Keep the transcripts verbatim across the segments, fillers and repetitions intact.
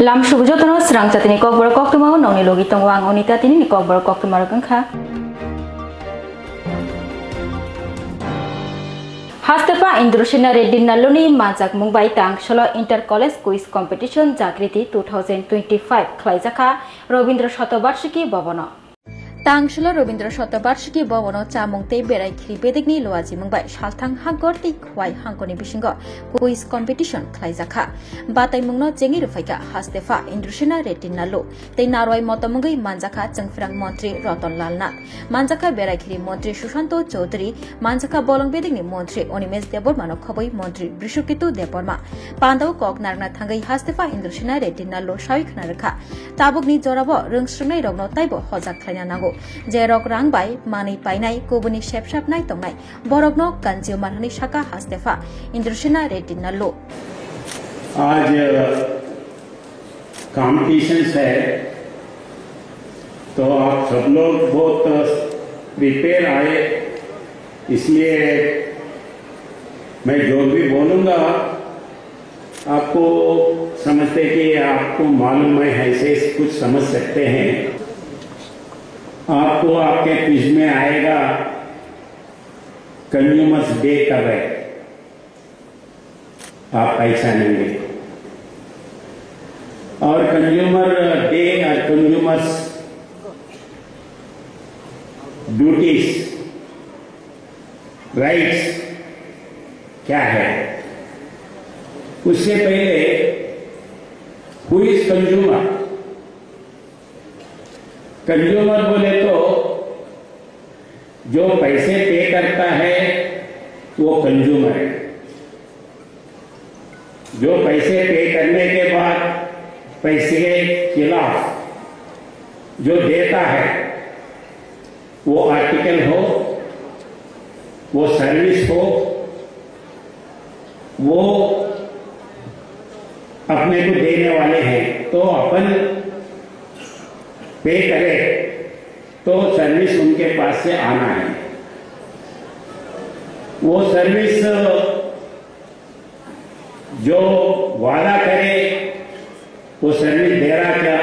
Lam subu jotono srang chatini kokborok koktwma o nongni logi tongo ang Onita, tinini kokborok koktwma rok wngkha. Hastepa Indrasena Reddy Nalluni manjakmung bai Tangsolo Inter College Quiz Competition Jagriti two thousand twenty-five khlaijakha Robindra Shatobarshiki Bhabono. Tangsolo Robindra Shatobarshiki Bhabono chamung tei berai khiri bedekni luajimung bai salthang hangkor tei khwai hangkorni bisingo quiz competition khlaijakha. Bataimungno chengwi rwphaikha Hastepa Indrasena Reddy Nallu tei narwai motom wngwi manjakha Chwngphrang Montri Ratan Lal Nath, manjakha berai khiri Montri Sushanto Chowdhury, manjakha bolong bedekni Montri Animesh Debbarmano khobwi Montri Brishaketu Debbarma. Pandao kok narwkna thangwi Hastepa Indrasena Reddy Nallu sawi khna rwkha, tabukni jorabo rwng swrwngnairokno taibo hojak khlaina nango, je rok rang bai manwi painai, kubuni sepsap nai tongnai, borokno consumer hwnwi sakha Hastepa Indrasena Reddy Nallu. आज कॉम्पिटिशन्स है, तो आप सब लोग बहुत प्रिपेयर आए, इसलिए मैं जो भी बोलूँगा, आपको समझते कि आपको मालूम है, ऐसे कुछ समझ सकते हैं। आपको आपके क्विज में आएगा, कंज्यूमर्स डे कब है, आप पहचानेंगे। और कंज्यूमर डे और कंज्यूमर्स ड्यूटीज, राइट्स क्या है, उससे पहले हु इज कंज्यूमर? कंज्यूमर बोले तो जो पैसे पे करता है, वो कंज्यूमर है। जो पैसे पे करने के बाद पैसे के खिलाफ जो देता है, वो आर्टिकल हो, वो सर्विस हो, वो अपने को देने वाले हैं, तो अपन पे करें, तो सर्विस उनके पास से आना है। वो सर्विस जो वादा करे, वो सर्विस दे रहा क्या?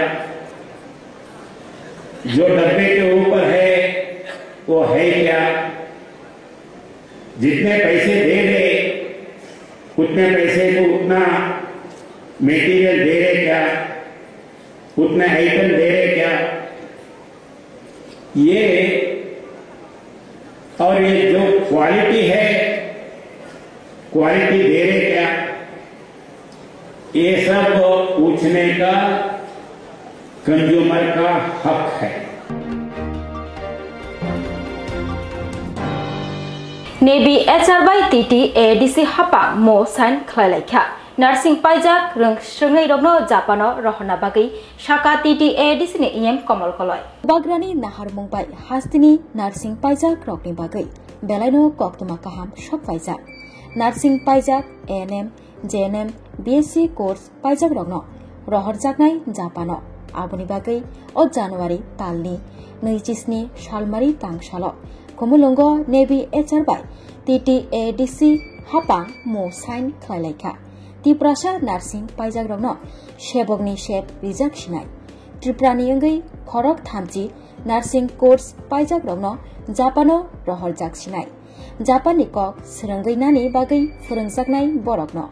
जो डब्बे के ऊपर है, वो है क्या? जितने पैसे दे रहे, उतने पैसे को उतना मटेरियल दे रहे क्या, उतने आइटम दे रहे क्या? ये, और ये जो क्वालिटी है, क्वालिटी दे रहे क्या, ये सब पूछने का कंज्यूमर का हक है। Navy H R bai T T A D C hapang mo sign khlai laikha. Nursing paijak rwng swrwngnairokno Japan-o rohorna bagwi sakha T T A D C ni E M Komol Koloi. Bagrani naharmung bai hasteni nursing paijak rokni bagwi belaino koktwma kaham sok paijak. Nursing paijak A N M, J N M, B S C course paijak rokno rohorjaknai Japan-o. Aboni bagwi o January talni nwi chisni salmari tangsalo Khumulwngo Navy H R bai T T A D C hapang mo sign khlai laikha. Tiprasa nursing paijakrokno sebokni sep rijak sinai. Tripurani wngwi khorok thamchi nursing course paijakrokno Japan-o rohorjak sinai. Japan-ni kok swrwngwi nani bagwi phwrwngjaknai borokno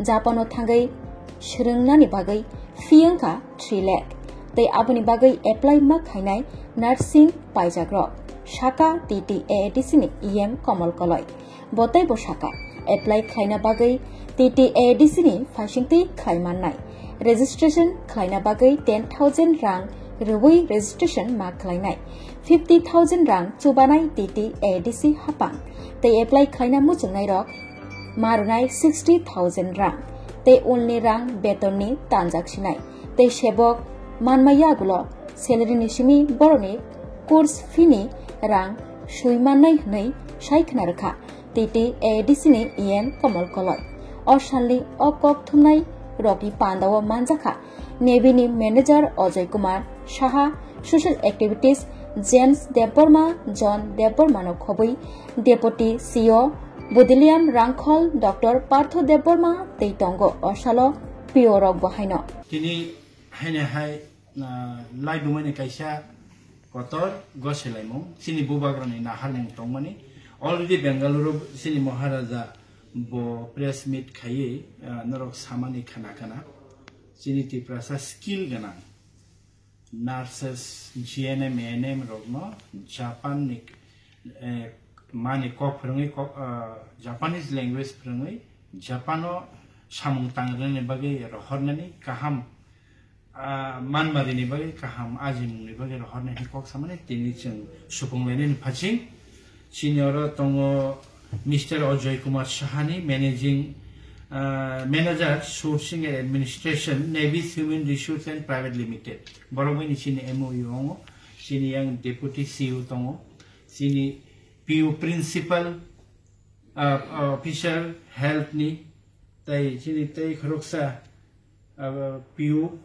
Japan-o thangwi swrwngnani bagwi fee wngkha three lakh, tei aboni bagwi apply ma khainai nursing paijakrok, sakha T T A D C ni E M Komol Koloi. Bo teibo sakha, apply khlaina bagwi T T A D C ni phaisingtwi khlai mannai. Registration khlaina bagwi ten thousand rang rwui registration ma khlainai. Fifty thousand rang chubanai T T A D C hapang. Tei apply khlaina muchungnairok ma rwnai sixty thousand rang. Tei ulni rang betonni tanjak sinai. Tei sebok manma yagulo salary ni simi boroni course fee ni rang sui mannai hwnwi sai khna rwkha T T A D C ni E M Komol Koloi. O salni o kok thumnai rokni pandao manjakha Navy ni manager Ajay Kumar Saha, social activities James Debbarma, John Debbarma no khobwi Deputy C E O Budiliam Rangkhol, Doctor Partho Debbarma tei tongo o salo P O rok bo haino. Tini Haini hai, ah, laibumani kaisa kotor goselaimung chini bubagrani naharmung tongmani. Already Bengaluru chini Maharaja bo press meet khaiwi, ah, norok samani khana khana. Chini Tiprasa skill gwnang nurses, G N M, A N M rokno Japan ni, eh, mani kok phwrwngwi kok, ah, Japanese language phwrwngwi Japan o samung tangrwnani bagwi rohornani kaham, ah, manmarini bagwi kaham ajimungni bagwi rohornani kok samani tini chwng supung lainani phaching. Chini oro tongo Mister Ajoy Kumar Sahani, Managing, ah, Manager, Sourcing and Administration, Navis Human Resource and Private Limited. Borok bini chini M O U ongo, chini yang Deputy C E O tongo, chini P U Principal, ah, Officer Health ni, tai chini tai khoroksa, ah, P U,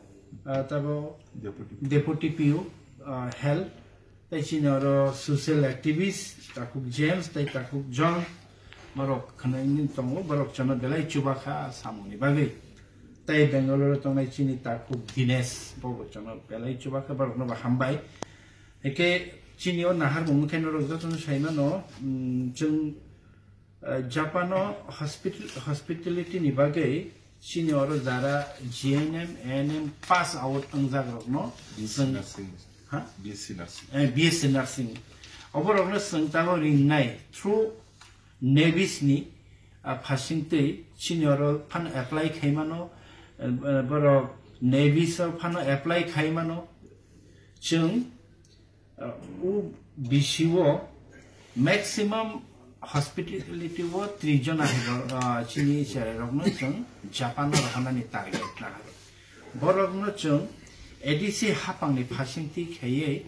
ah, tabo Deputy. Deputy P U, ah, Health, tai chini oro social activist Takhuk James tai Takhuk John, borok khwnwi tongo, borok chano belai chubakha samungni bagwi. Tai Bangalore tongnai chini Takhuk Dinesh, bobo chano belai chubakha, borokno bo hambai. Eke chini o naharmung khe norok jotono saimano, mm, chwng, eh, Japan o hospital-, hospitality ni bagwi chini oro jara G N M, A N M pass out wngjak rokno B S C chwng, nursing. Ha? B S C nursing. Eh, B S C nursing. Oborokno chwng tabok ringnai through Navis ni, ah, phasing twi chini oro phano apply khai mano, eh, borok Navis o phano apply khai mano. Chwng, ah, o B C o maximum hospitality o tris jona hai rok, ah, chini cherai rokno chwng Japan o rohornani target nahar. Borokno chwng A D C hapangni phasing twi khaiwi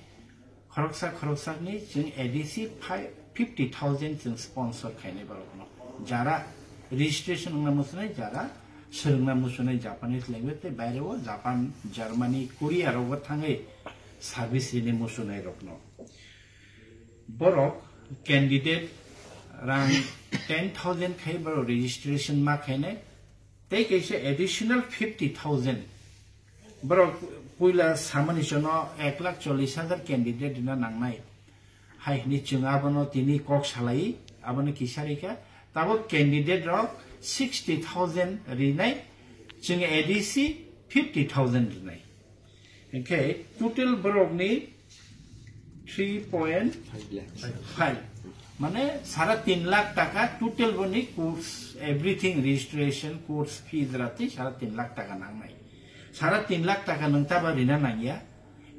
khoroksa khoroksani chwng A D C five, fifty thousand chwng sponsor khainai borokno. Jara registration wngna muchunai, jara swrwngna muchunai Japanese language tei baire o Japan, Germany, Korea rogo thangwi service rini muchunai rokno. Borok candidate rang ten thousand khai borok registration ma khainai, tei kaisa additional fifty thousand. Borok puila samani chono ek lakh chollish hajar candidate rina nangnai. Hai hwnwi chwng abono tini kok salai, abono kisa rikha. Tabuk candidate rok sixty thousand rinai, chwng A D C fifty thousand rinai. Hinkhe total borokni three point five. Mane sara tin lakh taka total boni course, everything, registration, course fees ratwi sara tin lakh taka nangnai. Sara tin lakh taka nwng taba rina nangya.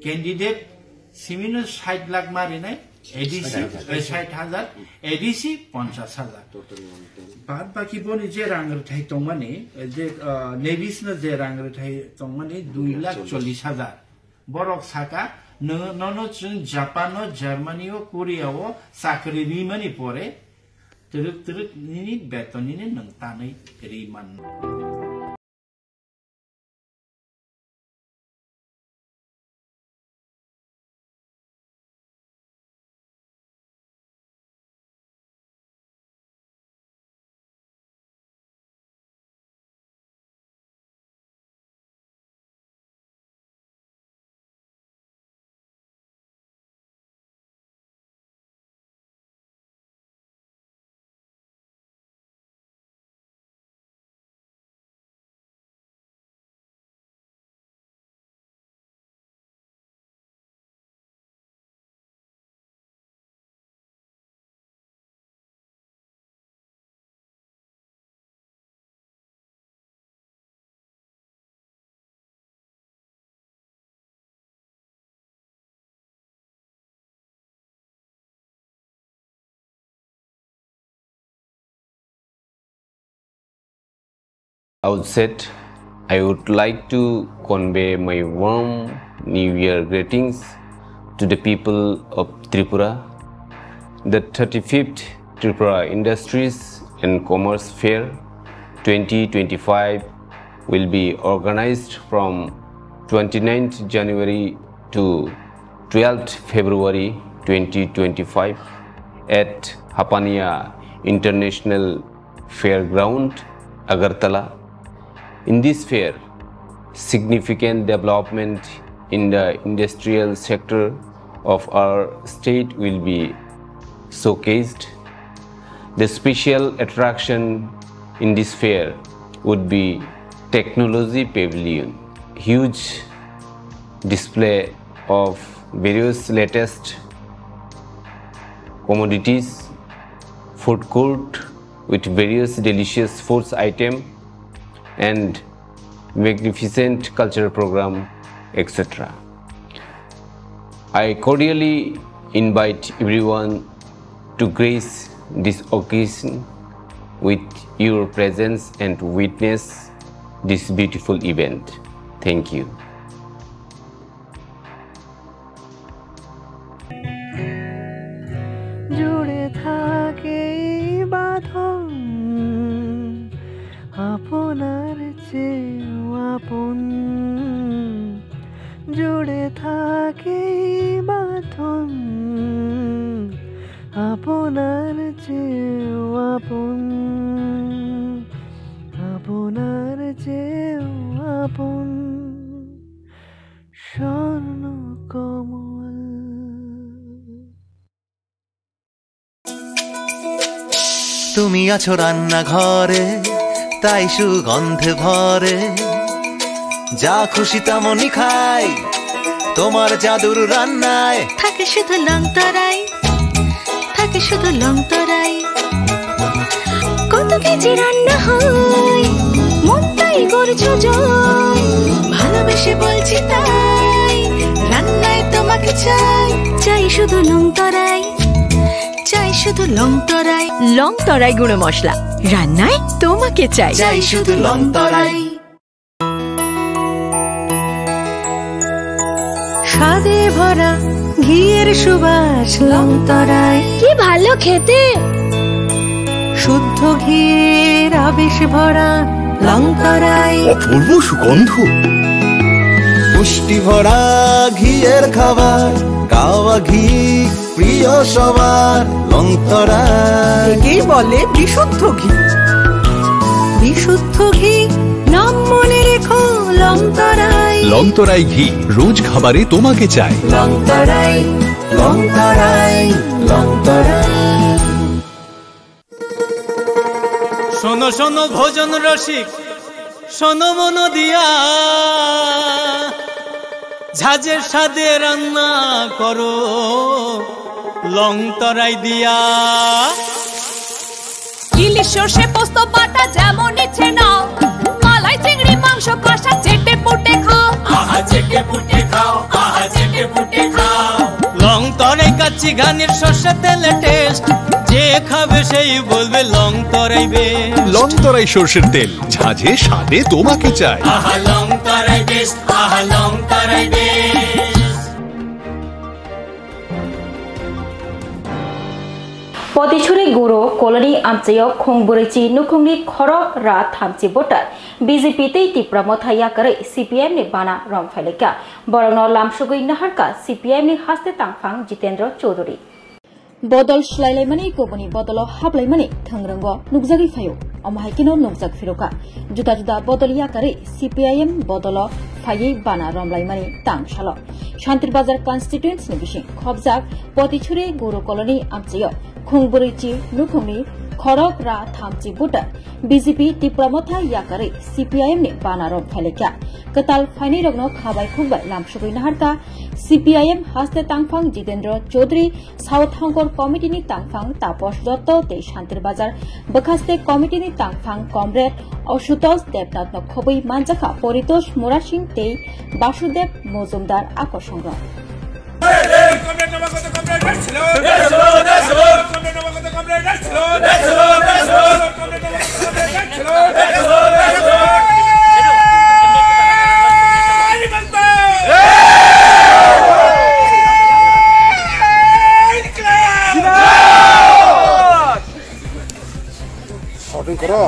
Candidate simino sait lakh ma rinai, A D C, sait hajar. Eh, sait hajar, A D C ponchas hajar. Total one ten. Bad baki boni je rang rwthai tongmani, eh, je, ah, Navis no je rang rwthai tongmani dui lakh chollish hajar. Borok saka, no-, nono chwng Japan o, Germany o, Korea o chakri rimani pore twrwk twrwk nini beton nini nwng tanwi ri man. Outset, I would like to convey my warm New Year greetings to the people of Tripura. The thirty-fifth Tripura Industries and Commerce Fair twenty twenty-five will be organized from twenty-ninth January to twelfth February twenty twenty-five at Hapania International Fairground, Agartala. In this fair, Significant development in the industrial sector of our state will be showcased. The special attraction in this fair would be Technology Pavilion, huge display of various latest commodities, food court with various delicious foods item, and magnificent cultural program, et cetera. I cordially invite everyone to grace this occasion with your presence and witness this beautiful event. Thank you. জুড়ে থাকে এই বাঁধন আপনার চেয়েও আপন। জুড়ে থাকে এই বাঁধন আপনার চেয়েও আপন, আপনার চেয়েও আপন। স্বর্ণ কমল। তুমি আছো রান্নাঘরে, তাই সুগন্ধে ভরে। যা খুশি তেমনই খাই, তোমার জাদুর রান্নায়। থাকে শুধু লং তরাই, থাকে শুধু লং তরাই। কত কেজি রান্না হয়, মনটাই করছো জয়। ভালোবেসে বলছি তাই, রান্নায় তোমাকে চাই। চাই শুধু লং তরাই, চাই শুধু লং তরাই। লং তরাই গুঁড়ো মশলা, রান্নায় তোমাকে চাই। চাই শুধু লং তরাই। স্বাদে ভরা ঘিয়ের সুবাস লং তরাই। কি ভালো খেতে। শুদ্ধ ঘিয়ের আবেশ ভরা লং তরাই। অপূর্ব সুগন্ধ। পুষ্টি ভরা ঘিয়ের খাবার, কাওয়া ঘি প্রিয় সবার লং তরাই। একেই বলে বিশুদ্ধ ঘি। বিশুদ্ধ ঘি, নাম মনে রেখো লং তরাই। লং তরাই ঘি, রোজ খাবারে তোমাকে চাই। লং তরাই, লং তরাই, লং তরাই। শোনো শোনো ভোজন রসিক, শোনো মন দিয়া, ঝাঁঝের স্বাদে রান্না করো লং তরাই দিয়া। ইলিশ সর্ষে পোস্ত বাটা যেমন ইচ্ছে নাও, মালাই চিংড়ি মাংস কষা চেটে পুটে খাও। আহা চেটে পুটে খাও, আহা চেটে পুটে খাও। লং তরাই কাচ্চি ঘানির সর্ষে তেলে টেস্ট, যে খাবে সেই বলবে লং তরাই বেস্ট। লং তরাই সর্ষের তেল, ঝাঁঝে স্বাদে তোমাকে চাই। আহা লং তরাই বেস্ট, আহা লং তরাই best. Potichuri Guru Colony amchaio khongbwrwichi nukhungni khorok ra thamchi voter B J P tei Tipra Motha yakarwi C P I M ni bana romphailaikha. Borokno lamsogwi naharkha C P I M ni haste tangphang Jitendra Choudhury. Bodol swlailaimani kubuni bodolo hablaimani thwngrango nukjagwi phaio. Omo hai kheno nukjak phirokha. Juda juda bodol yakarwi C P I M bodolo phaiwi bana romlaimani tangsalo. Shantir Bazar constituency ni bising khobjak Potichuri Guru Colony amchaio khungbwrwichi nukhungni khorok ra thamchi voter B J P Tipra Motha yakarwi C P I M ni bana romphailaikha. Kwtal phainairokno khabai khukbai lamsogwi naharkha C P I M haste tangphang Jitendra Choudhury, South Hongkor Committee ni tangphang Taposh Dotto tei Shantir Bazar bwkhaste committee ni tangphang Comrade Ashutosh Debnath no khobwi manjakha Paritosh Murasing tei Basudev Mojumdar akosongrok. Shouting koro.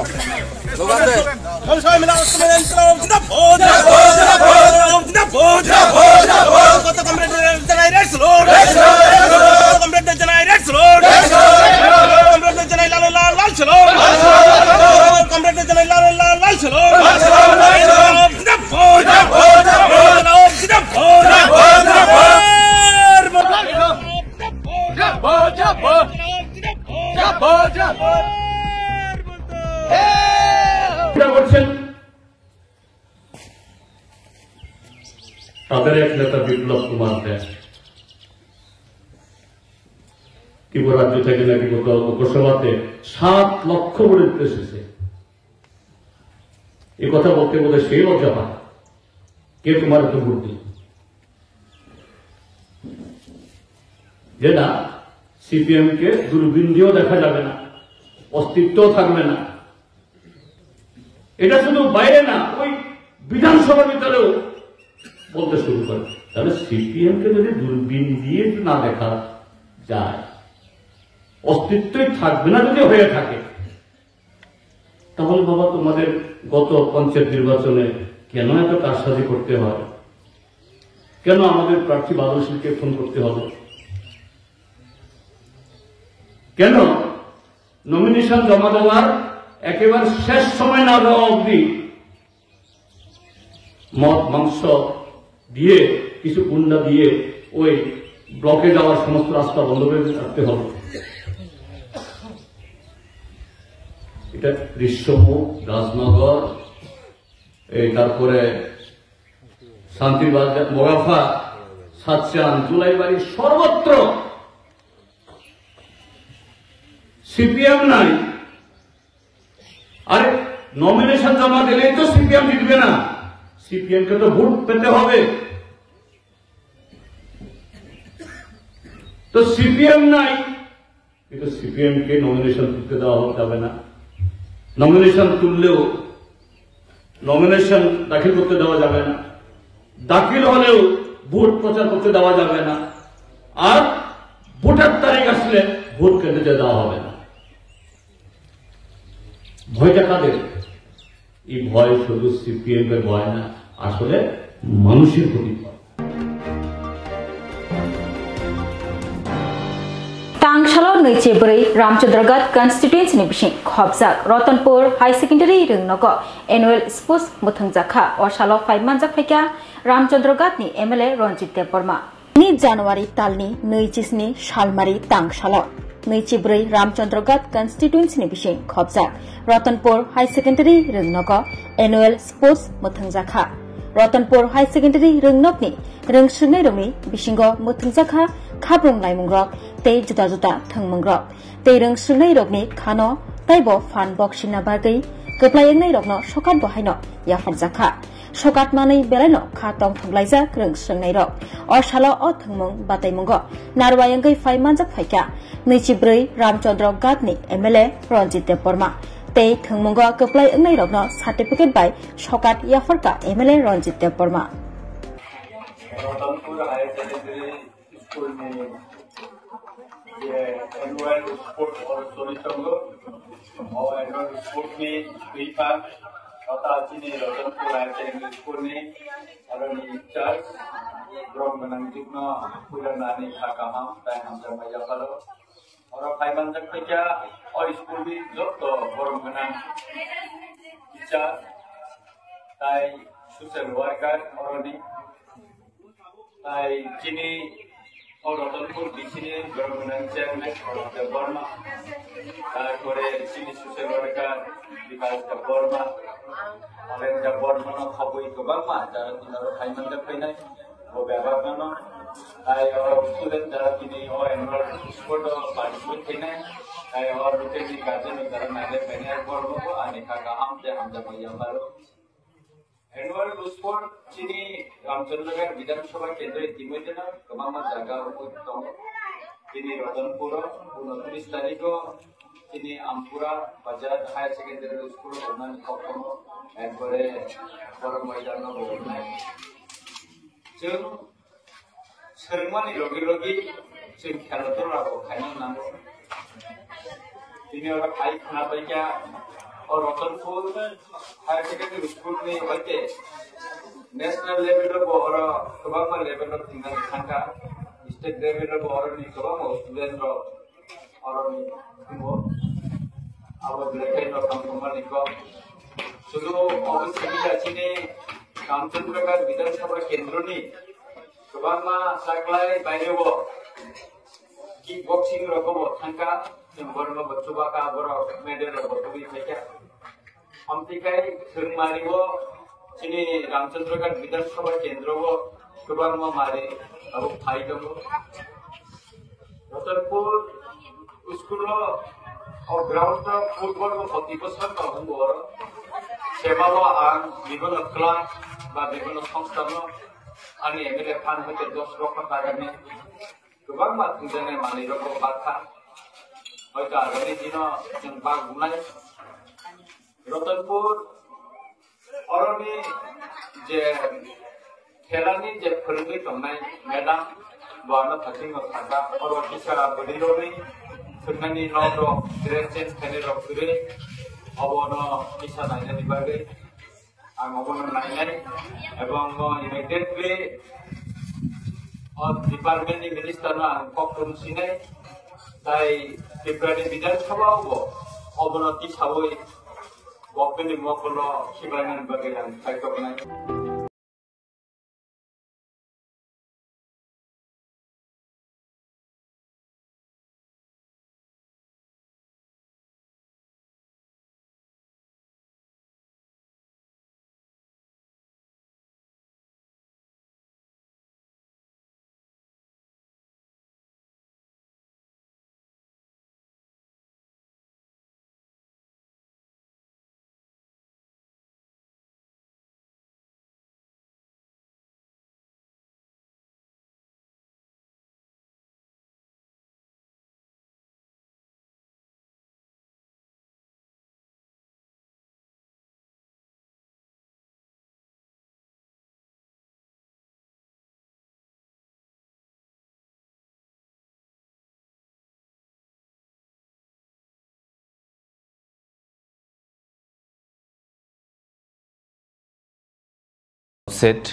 তাদের এক নেতা বিপ্লব কুমার দেব ত্রিপুরা রাজ্য থেকে নাকি গত লোকসভাতে সাত লক্ষ ভোটে জিতেছে। এই কথা বলতে বলতে সেই লজ্জা পায়, কে তোমার এত ভোট দিল? যে না, সিপিএম কে দূরবীন দিয়েও দেখা যাবে না, অস্তিত্ব থাকবে না। এটা শুধু বাইরে না, ওই বিধানসভার ভিতরেও বলতে শুরু করে। তাহলে সিপিএম কে যদি দূরবীন দিয়ে না দেখা যায়, অস্তিত্বই থাকবে না যদি হয়ে থাকে, তাহলে বাবা, তোমাদের গত পঞ্চায়েত নির্বাচনে কেন এত কারসাজি করতে হয়? কেন আমাদের প্রার্থী বাদল শীলকে খুন করতে হবে? কেন নমিনেশন জমা দেওয়ার একেবারে শেষ সময় না দেওয়া অবধি মদ মাংস দিয়ে, কিছু গুন্ডা দিয়ে ওই ব্লকে যাওয়ার সমস্ত রাস্তা বন্ধ করে রাখতে হবে? এটা ঋষ্যমুখ, রাজনগর, এই তারপরে শান্তিবাজার, মোগাফা, সাতচান, জুলাইবাড়ি, সর্বত্র সিপিএম নাই। আরে, নমিনেশন জমা দিলেই তো সিপিএম জিতবে না, সিপিএম কে তো ভোট পেতে হবে। তো সিপিএম নাই, কিন্তু সিপিএম কে নমিনেশন তুলতে দেওয়া যাবে না। নমিনেশন তুললেও নমিনেশন দাখিল করতে দেওয়া যাবে না, দাখিল হলেও ভোট প্রচার করতে দেওয়া যাবে না, আর ভোটার তারিখ আসলে ভোট কেন্দ্রে যেতে দেওয়া হবে না। ভয়টা কাদের? এই ভয় শুধু সিপিএম এর ভয় না, আসলে মানুষের প্রতি ভয়। Tangsalo nwichi bwrwi Ramchandraghat constituency ni bising khopjak Ratanpur High Secondary rwngnogo annual sports mwthwngjak kha. O salo phai manjak phaikha Ramchandraghat ni M L A Ranjit Debbarma. Ni January talni nwi chisni salmari tangsalo nwi chibrwi Ramchandra Ghat constituency ni bising khopjak Ratanpur High Secondary rwngnogo annual sports mwthwngjakha. Ratanpur High Secondary rwngnokni rwngswngnairokni bisingo mwthwngjakha khabrung laimungrok tei juda juda thwngmungrok. Tei rwngswngnairokni khano taibo phan boksinna bagwi kwplai wngnairokno sokat bo haino yapharjakha. Sokat manwi belaino kha tongthok laijak rwngswngnairok. O salo o thwngmung bataimungo narwai wngwi phai manjak phaikha nwichibrwi Ramchandra Ghatni M L A Ranjit Debbarma. Tei thwngmungo kwplai wngnairokno certificate bai sokat yapharkha M L A Ranjit Debbarma. School ni je annual sport o choli tongo. O annual sport ni twi pa kota chini Ratanpur Higher Secondary School ni aro ni in charge borok gwnang jikno puila nani kha kaham tai hamjakma yapharo. Oro phai manjak phaikha o school ni joto borok gwnang teacher tai social worker oroni Tai chini o Ratanpur D C ni borok gwnang chairman Debbarma, tarpore chini social worker Vikas Debbarma, Olen Debbarma no khobwi kwbangma jara tini oro phai manjak phainai bo bebak no. Tai o student jara tini o annual sport o participate khainai, tai o local ni guardian jara nailai phainai borok no ani kha kaham tei hamjakma yapharwi. Annual Sport chini Ramchandra Ghat Bidhan Sabha Kendro itimodhyeno kwbangma jaga rwgwi tongo. Chini Ratanpuro unotris tarikho chini Ampura Bazar Higher Secondary School rwnani kok tongo, ekbare borok moidano bo rwnai. Chwng Swrwngmani logi logi chwng khela dora bo khaina nango. Tini oro phai khna paikha o Ratanpur Higher Secondary School ni hoite national level o bo oro kwbangma level o thwngna thangkha. State level o bo oro ni kwbangma student rok oro ni thwngo. Abo belai kheno tongthokmani kok. Sudu obo simi ya chini Ramchandra Ghat Bidhan Sabha Kendro ni Kwbangma chaklai bairebo kick boxing rogo bo thangkha, chwng borokno bo chubakha, borok medal rogo tubui phaikha. Amtwi khai thwngmani o chini Ramchandra Ghat Bidhan Sabha Kendro o Kwbangma mari abo phai tongo. Ratanpur school o, o ground o football bo koti bosor no wngo. Sebalo ang bibino club ba bibino songstha no ani M L A phan hoite dos loko taka ni kwbangma thwngjaknai manwi rok bo bakha. Hoito agami dino chwng bak wngnai. Ratanpur oroni je khelani je phwrwngwi tongnai madam, bo ano thaching no sakha, oro kisa bwrwi rokni thwknani nok rok, dress change khainai rok kwrwi, obono kisa nainani bagwi ang obono nainai, ebong no immediately o department ni minister no ang kok thum sinai, tai Tripura ni Bidhan Sabha o bo obono tisawi government ni mokolo khibainani bagwi ang kaitor nai. Said,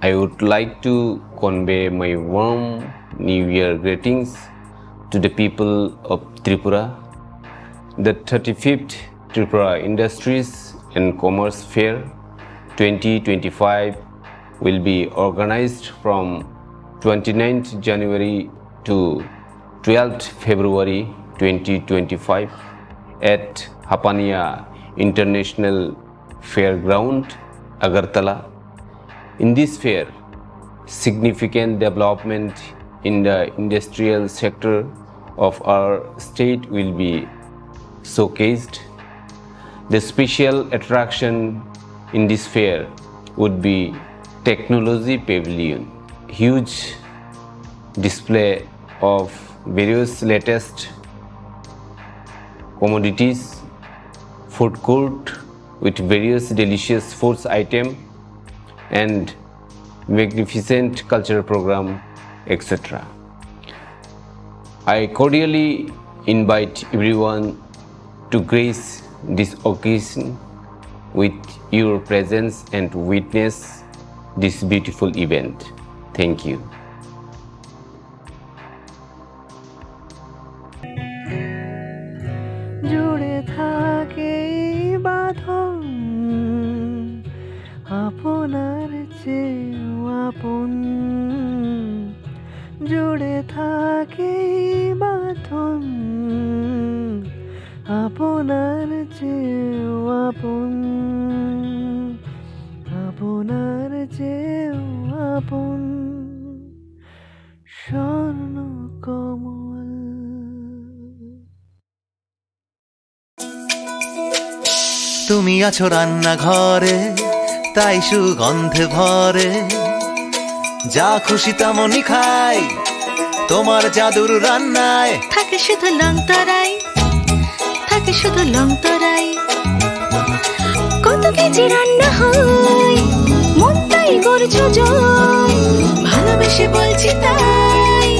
I would like to convey my warm New Year greetings to the people of Tripura. The thirty-fifth Tripura Industries and Commerce Fair twenty twenty-five will be organized from twenty-ninth January to twelfth February twenty twenty-five at Hapania International Fairground, Agartala. In this fair, significant development in the industrial sector of our state will be showcased. The special attraction in this fair would be Technology Pavilion, huge display of various latest commodities, food court with various delicious foods item, and magnificent cultural program, et cetera. I cordially invite everyone to grace this occasion with your presence and witness this beautiful event. Thank you. জুড়ে থাকে এই বাঁধন আপনার চেয়েও আপন। জুড়ে থাকে এই বাঁধন আপনার চেয়েও আপন, আপনার চেয়েও আপন। স্বর্ণ কমল। তুমি আছো রান্নাঘরে, তাই সুগন্ধে ভরে। যা খুশি তেমনই খাই, তোমার জাদুর রান্নায়। থাকে শুধু লং তরাই, থাকে শুধু লং তরাই। কত কেজি রান্না হয়, মনটাই করছো জয়। ভালোবেসে বলছি তাই,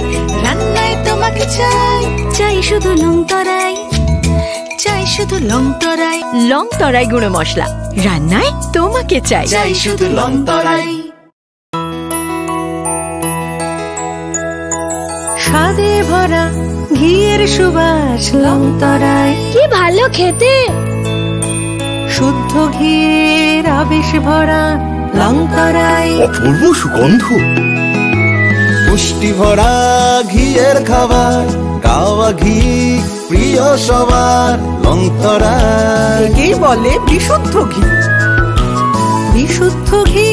রান্নায় তোমাকে চাই। চাই শুধু লং তরাই, চাই শুধু লং তরাই। লং তরাই গুঁড়ো মশলা, রান্নায় তোমাকে চাই। চাই শুধু লং তরাই। স্বাদে ভরা ঘিয়ের সুবাস লং তরাই। কি ভালো খেতে। শুদ্ধ ঘিয়ের আবেশ ভরা লং তরাই। অপূর্ব সুগন্ধ। পুষ্টি ভরা ঘিয়ের খাবার, গাওয়া ঘি প্রিয় সবার, লং তরাই। একেই বলে বিশুদ্ধ ঘি। বিশুদ্ধ ঘি,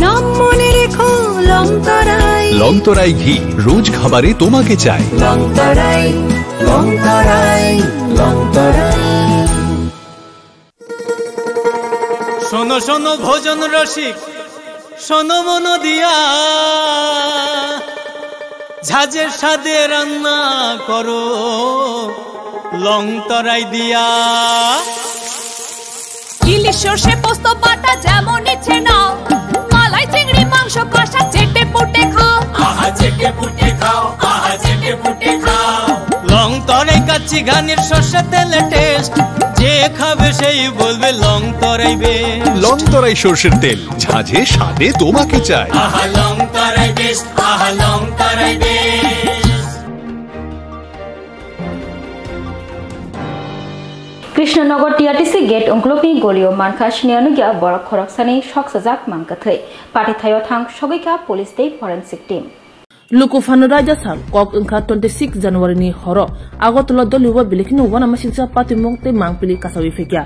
নাম মনে রেখো। লংতরাই। লংতরাই ঘি, রোজ খাবারে তোমাকে চাই। লংতরাই, লংতরাই, লংতরাই। শোনো শোনো ভোজন রসিক, শোনো মন দিয়া, ঝাঁঝের স্বাদে রান্না করো লংতরাই দিয়া। ইলিশ সর্ষে পোস্ত বাটা যেমন ইচ্ছে নাও, মালাই চিংড়ি মাংস কষা চেটে পুটে খাও। আহা চেটে পুটে খাও, আহা চেটে পুটে খাও। লংতরাই কাচ্চি ঘানির সর্ষে তেলে টেস্ট, যে খাবে সেই বলবে লংতরাই বেস্ট। লংতরাই সর্ষের তেল, ঝাঁঝে স্বাদে তোমাকে চাই। আহা লংতরাই বেস্ট, আহা লংতরাই best. Krishnanagar T R T C gate ungkulukni golio mankha siniya nukya borok khoroksani soksajak mankha thwi. Patithaio thang sogwikha police tei forensic team. Luku phano raida sal kok wngkha twenty six January ni horo Agartala dolibo bilikino uanamasingcha patimung tei mangpili kasawi phekya.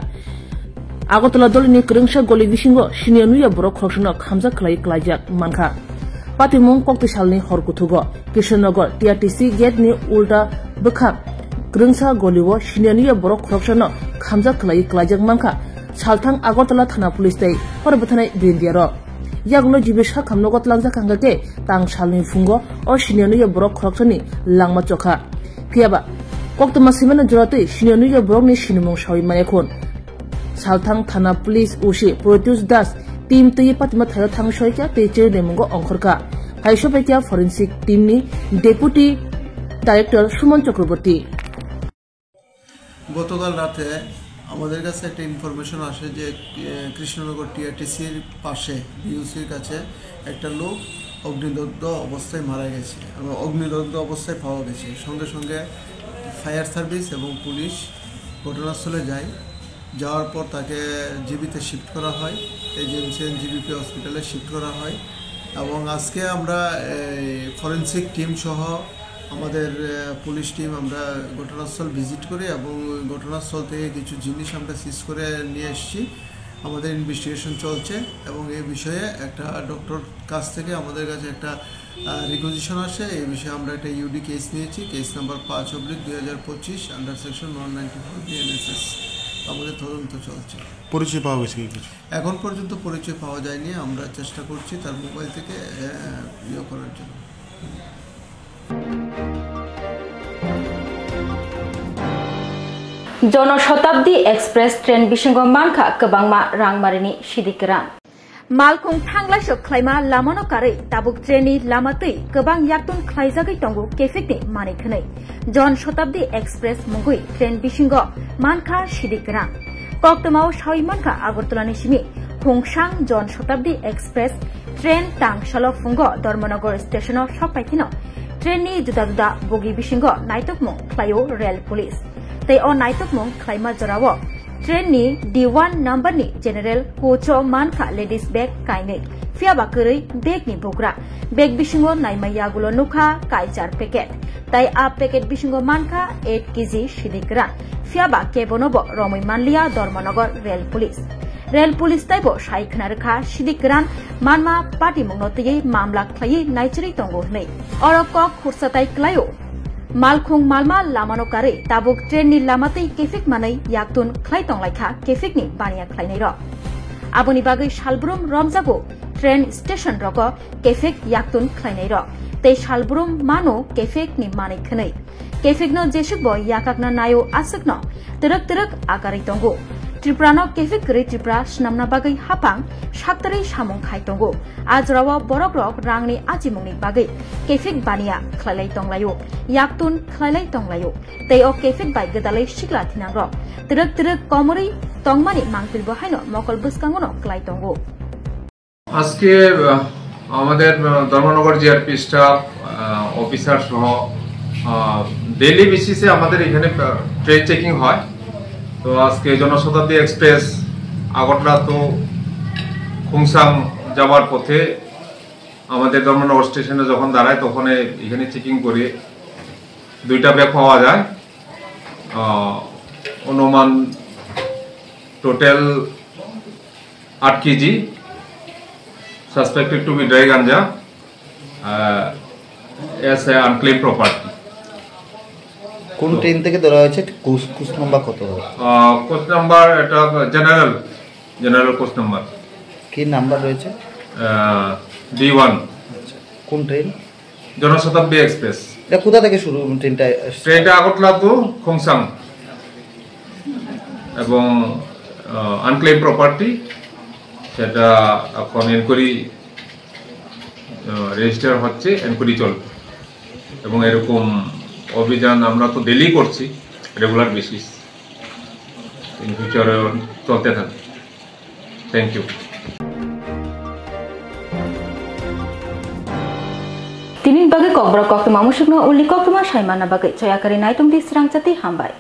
Agartala dolini kwrwngsa goli bisingo siniya nuya borok khoroksano khamjak khlai klaijak mankha. Patimung kokti salni hor kuthugo Krishnanagar T R T C gate ni ulta bwkhak kwrwngsa golio siniya nuya borok khoroksano khamjak khlai klaijak mankha. Salthang Agartala thana police tei hor bwthanai brindiarok. Yagulo G B sakhamno gotlangjak hangkha khe tang salni phungo o siniya nuya borok khoroksani langma chokha. Phiyaba koktwma swimano jora twi siniya nuya borokni sinimung sawi maya khun. Salthang thana police O C Protyush Das team twi patima thaio thang soikha tei chirinemungo ongkhorkha. Phai sopaikha forensic team ni deputy director Suman Chakraborty. গতকাল রাতে আমাদের কাছে একটা ইনফরমেশন আসে যে, এ, কৃষ্ণনগর টিআরটিসির পাশে বিইউসির কাছে একটা লোক অগ্নিদগ্ধ অবস্থায় মারা গেছে এবং অগ্নিদগ্ধ অবস্থায় পাওয়া গেছে। সঙ্গে সঙ্গে ফায়ার সার্ভিস এবং পুলিশ ঘটনাস্থলে যায়। যাওয়ার পর তাকে জিবিতে শিফট করা হয়, এজিএমসি এন্ড জিবিপি হসপিটালে শিফট করা হয়। এবং আজকে আমরা এই ফরেনসিক টিম সহ আমাদের, আহ, পুলিশ টিম আমরা ঘটনাস্থল ভিজিট করি এবং ওই ঘটনাস্থল থেকে কিছু জিনিস আমরা সিজ করে নিয়ে এসেছি। আমাদের ইনভেস্টিগেশন চলছে এবং এই বিষয়ে একটা ডক্টর কাছ থেকে আমাদের কাছে একটা, আহ, রিকুইজিশন আসে। এই বিষয়ে আমরা একটা ইউডি কেস নিয়েছি, কেস নাম্বার পাঁচ অবলিক দুই হাজার পঁচিশ, under section one ninety four BNSS. আমাদের তদন্ত চলছে। পরিচয় পাওয়া গেছে কি কিছু? এখন পর্যন্ত পরিচয় পাওয়া যায়নি। আমরা চেষ্টা করছি তার মোবাইল থেকে, আহ, ইয়ে করার জন্য। Jono Shatabdi Express train bisingo mankha kwbangma rangmarini sidik kwran. Malkhung thanglaisok khlaima lamano karwi tabuk trainni lama twi kwbang yaktun khlaijagwi tongo kephikni manwi khwnwi. Jon Shatabdi Express mungwi train bisingo mankha sidik kwran. Koktwmao sawi mankha Agartalani simi Khungsang Jon Shatabdi Express train tang salo phungo Dharmanagar stationo sokphai phino trainni juda juda bogi bisingo naitokmung khlaio rail police. Tei o naitokmung khlaima jorao trainni D one numberni general coach-o mankha ladies bag kainwi, phiyaba kwrwi bagni bugra. Bag bisingo naima yagulo nukha kaichar packet. Tai a packet bisingo mankha eight K G sidik kwran. Phiyaba kebono bo romwi manliya Dharmanagar rail police. Rail police taibo sai khna rwkha sidik kwran manma patimungno twiwi mamla khlaiwi naichirwi tongo hwnwi. Oro kok khursa tai kwlaio. Malkhung malma lamano karwi tabuk trainni lama twi kephik manwi yaktun khlai tonglaikha kephikni baniya khlainairok. Aboni bagwi salbrum romjago train station rogo kephik yaktun khlainairok tei salbrum mano kephikni manwi khwnwi. Kephikno jesukbo yakakna naio aswkno twrwk twrwk akarwi tongo. Tripurano kephik kwrwi Tripura swnamna bagwi haphang saktarwi samung khai tongo. A jorao borokrok rangni achimungni bagwi kephik baniya khlailai tonglaio, yaktun khlailai tonglaio. Tei o kephik bai gwdalwi sikla thinangrok twrwk twrwk komorwi tongmani mangpilbo haino mokol bwskangono klai tongo. আজকে, আহ, আমাদের, আহ, Dharmanagar GRP staff, আহ, অফিসার সহ, আহ, ডেইলি বেসিসে আমাদের এখানে, আহ, train checking হয়। তো আজকে জনশতাব্দী এক্সপ্রেস আগরতলা তো খুমসাং যাওয়ার পথে আমাদের ধর্মনগর স্টেশনে যখন দাঁড়ায়, তখন এ-, এখানে চেকিং করে দুইটা ব্যাগ পাওয়া যায়। আহ, অনুমান টোটাল আট কেজি, suspected to be dry ganja. uh, as a unclaimed property. কোন ট্রেন থেকে ধরা হয়েছে? কোচ কোচ নাম্বার কত? কোচ নাম্বার এটা জেনারেল, জেনারেল কোচ নাম্বার। কি নাম্বার রয়েছে? D one. কোন ট্রেন? জনশতাব্দী এক্সপ্রেস। এটা কোথা থেকে শুরু ট্রেনটা? ট্রেনটা আগরতলা টু খোংসাং এবং আনক্লেম প্রপার্টি, সেটা এখন এনকোয়ারি রেজিস্টার হচ্ছে, এনকোয়ারি চলবে। এবং এরকম অভিযান আমরা তো ডেলি করছি, রেগুলার বেসিস, ইন ফিউচারে চলতে থাকবে। Thank you. Tini bagwi kokborok koktwma musukno uli koktwma sai manna bagwi choya kwrwi naitung di srangchati hambai.